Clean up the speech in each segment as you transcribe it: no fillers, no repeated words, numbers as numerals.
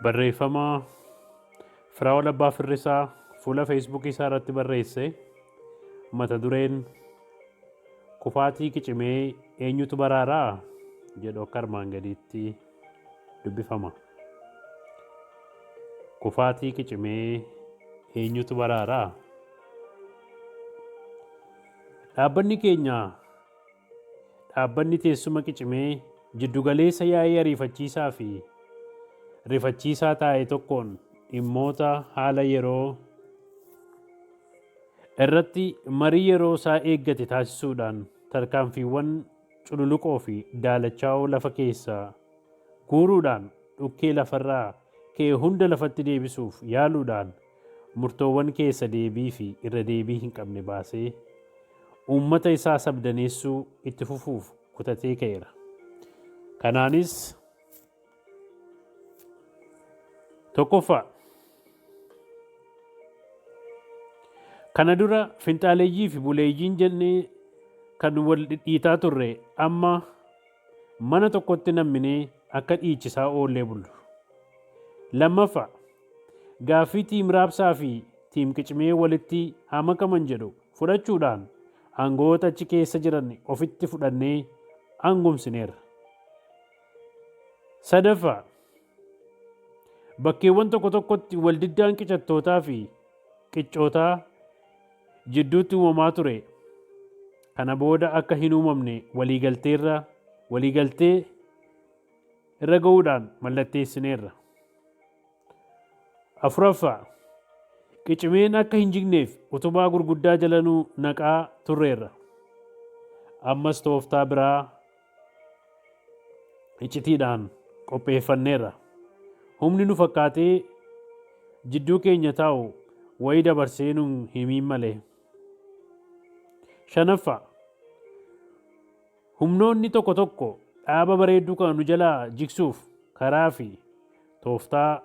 Barreeffama Firaa'ol Abbaa Firrisaa fuula Feesbuukii isaa irratti barreesse mata dureen Kufaatii Qicimee Eenyutu Baraaraa? jedhu akka armaan gadiitti dubbifama. Kufaatii Qicimee Eenyutu Baraaraa? Dhaabbanni keenya Dhaabbanni teessuma qicimee jiddugaleessa yaa'ii ariifachiisaa fi rifachiisaa taa'e tokkoon dhimmoota haala yeroo irratti marii yeroo isaa eeggate taasisuudhaan tarkaanfiiwwan cululuqoo fi daalachaa'oo lafa keessaa guuruudhaan dhukkee lafarraa ka'e hunda lafatti deebisuuf yaaluudhaan murtoowwan keessa deebii fi irra deebii hin qabne baasee uummata isaa sabdaneessuu itti fufuuf kutatee ka'eera. Kanaanis tokkoffaa kana dura finxaaleeyyii fi buleeyyiin jennee kan wal dhidhiitaa turre amma mana tokkotti namminee akka dhiichisaa oollee bullu. Lammaffaa Gaaffii Tiim Raabsaa fi Tiim Qicimee walitti haa makaman jedhu fudhachuudhaan aango'oota achi keessa jiran ofitti fudhannee aangomsineerra. Sadaffaa, bakkeewwan tokko tokkotti waldiddaan qicattootaa fi qiccootaa jidduutti uumamaa ture kana booda akka hin uumamne waliigalteerra waliigaltee irra ga'uudhaan mallatteessineerra. Afuraffaa, qicimeen akka hin jigneef utubaa gurguddaa jala nu naqaa turreerra. Ammas tooftaa biraa icitiidhaan qopheeffanneerra. Humni nu fakkaatee jidduu keenya taa'u wayii dabarsee nu himiin malee. Shanaffaa, Humnoonni tokko tokko dhaaba bareedduu kana nu jalaa jigsuuf karaa fi tooftaa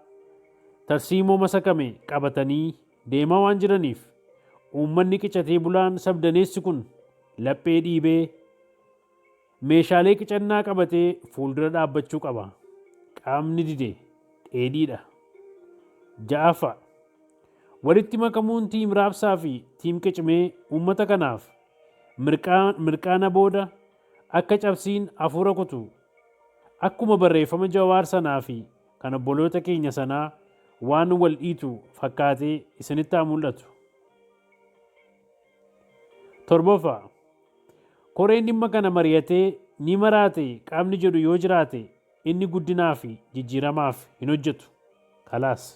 tarsiimoo masakame qabatanii deemaa waan jiraniif uummanni qicatee bulaan sabdaneessi kun laphee dhiibee meeshaalee qicannaa qabatee fuuldura dhaabbachuu qaba. Qaamni dide dheedhiidha. Ja'affaa, Walitti makamuun Tiim Raabsaa fi Tiim Qicimee uummata kanaaf Mirqaana booda akka cabsiin hafuura kutu akkuma barreeffama Jawaar sanaa fi kan obboloota keenya sanaa waan wal dhiitu fakkaatee isinitti haa mul'atu. Torbaffaa, Koreen dhimma kana mari'atee ni maraate qaamni jedhu yoo jiraate inni guddinaa fi jijjiiramaaf hin hojjetu. Kalaas.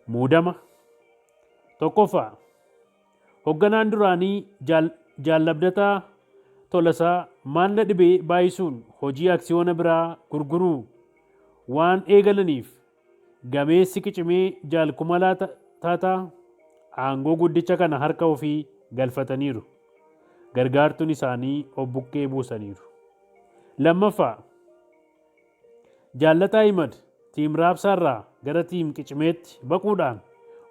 Muudama. Tokkoffaa, Hogganaan duraanii Jaal Jaal Abdataa Tolasaa maal na dhibee baay'isuun hojii aksiyoona biraa gurguruu waan eegalaniif gameessi qicimee Jaal Kumalaa Taataa aangoo guddicha kana harka ofii galfataniiru. Gargaartuun isaanii of bukkee buusaniiru. Lammaffaa, Jaallataa Ahimad Tiim Raabsaarraa gara Tiim Qicimeetti baquudhaan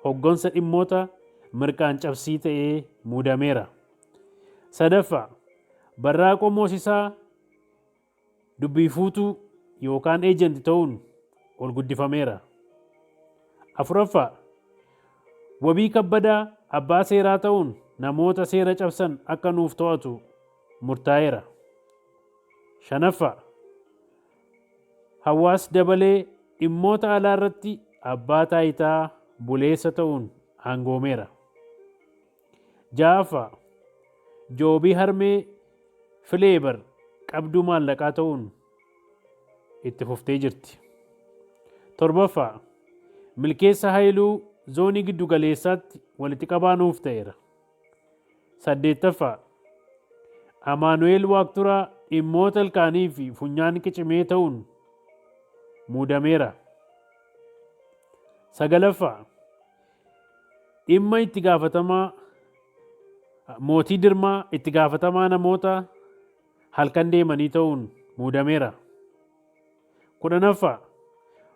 hoggansa dhimmoota mirqaan cabsii ta'ee muudameera. Sadaffaa, Barraaqoo Moosisaa dubbii fuutuu yookaan agent ta'uun ol guddifameera. Afuraffaa, Wabii Kabbadaa abbaa seeraa ta'uun namoota seera cabsan akka nuuf to'atu murtaa'eera. Shanaffaa, Hawaas Dabalee dhimmoota alaa irratti abbaa taayitaa buleessa ta'uun aangoomeera. Ja'affaa, Joobii Harmee Fileebar qabduu maallaqaa ta'uun itti fuftee jirti. Torbaffaa, Milkeessa Hayiluu zoonii giddu galeessaatti walitti qabaa nuuf ta'eera. Saddeettaffaa, Amaanu'eel Waaqturaa dhimmoota ilkaanii fi funyaan qicimee ta'uun muudameera. Sagalaffaa, dhimma itti gaafatamaa Mootii Dirmaa itti gaafatamaa namoota halkan deemanii ta'uun muudameera. Kudhanaffaa,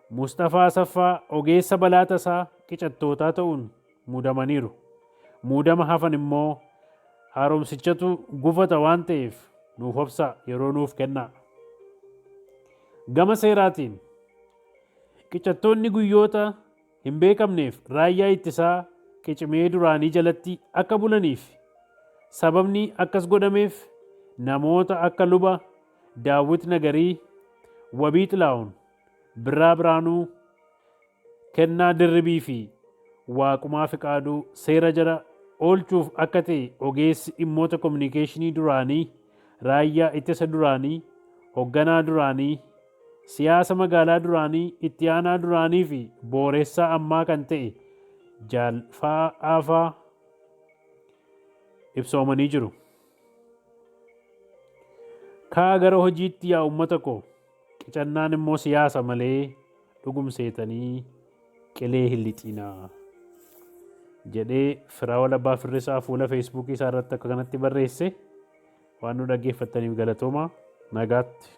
Musxafaa Asaffaa ogeessa balaa tasaa qicattootaa ta'uun muudamaniiru. Muudama hafan immoo haaromsichatu gufata waan ta'eef nuuf obsaa yeroo nuuf kennaa. Gama seeraatiin Qicattoonni guyyoota hin beekamneef raayyaa ittisaa qicimee duraanii jalatti akka bulaniif sababni akkas godhameef namoota akka Luba Daawwit Nagarii, Wabii Xilaahun, Birraa Birhaanuu, Kennaa Dirribii fi Waaqumaa Fiqaaduu seera jala oolchuuf akka ta'e ogeessi dhimmoota kominikeeshinii duraanii, raayyaa ittisa duraanii, hogganaa duraanii, siyaasa magaalaa duraanii, itti aanaa duraanii fi booressaa ammaa kan ta'e Jaal Fa'aafaa ibsoomanii jiru. Kaa gara hojiitti yaa uummata koo! Qicannaan immoo siyaasa malee dhugum seetanii qilee hin lixiinaa. Jedhee Firaa'ol Abbaa Firrisaa fuula feesbuukii isaa irratti akka kanatti barreesse. Waan nu dhaggeeffattaniif galatoomaa. Nagaatti.